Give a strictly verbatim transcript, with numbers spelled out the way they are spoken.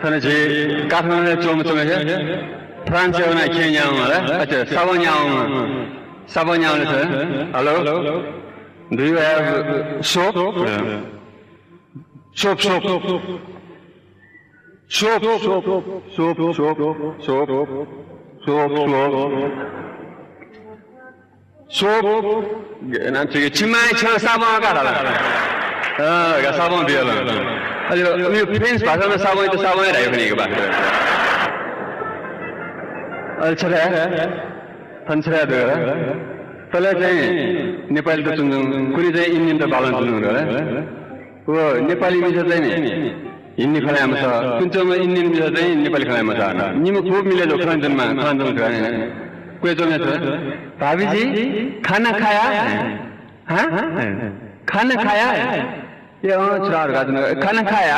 थन झी काठमाडौं च्वंम्ह च्वंम्ह हे फ्रान्सय् वनाः खँ न्याः वंम्ह ला, अच्छा, साबं न्याः वंम्ह, साबं न्याः वंम्ह ला। Hello, do you have soap? Soap, soap, soap, soap, soap, soap, soap, soap. Soap, नाम छिके छिमाय छ साबं का धाल। अँ, का साबं बियल। अले उयो फ्रेन्च भाषामा साबं त साबं हे धाइ खनी के बा। अले छ्या, थन छ्या दु। तले चाहिँ नेपाली त च्वंच्वं, कुने चाहिँ इन्डियन त बालं च्वंच्वं। व नेपाली मिसा चाहिँ नि हिन्दी खँ ल्हाये मसः, कुने च्वंम्ह इन्डियन मिसा चाहिँ नेपाली खँ ल्हाये मसः। निम्ह खूब मिले जो खँ च्वनेमा, खँ च्वने खँ। कुने च्वंम्ह छ, "भाभी जी, खाना खाया?" हाँ? खाना खाया? ए अँ, छोराहरू खाना खाया?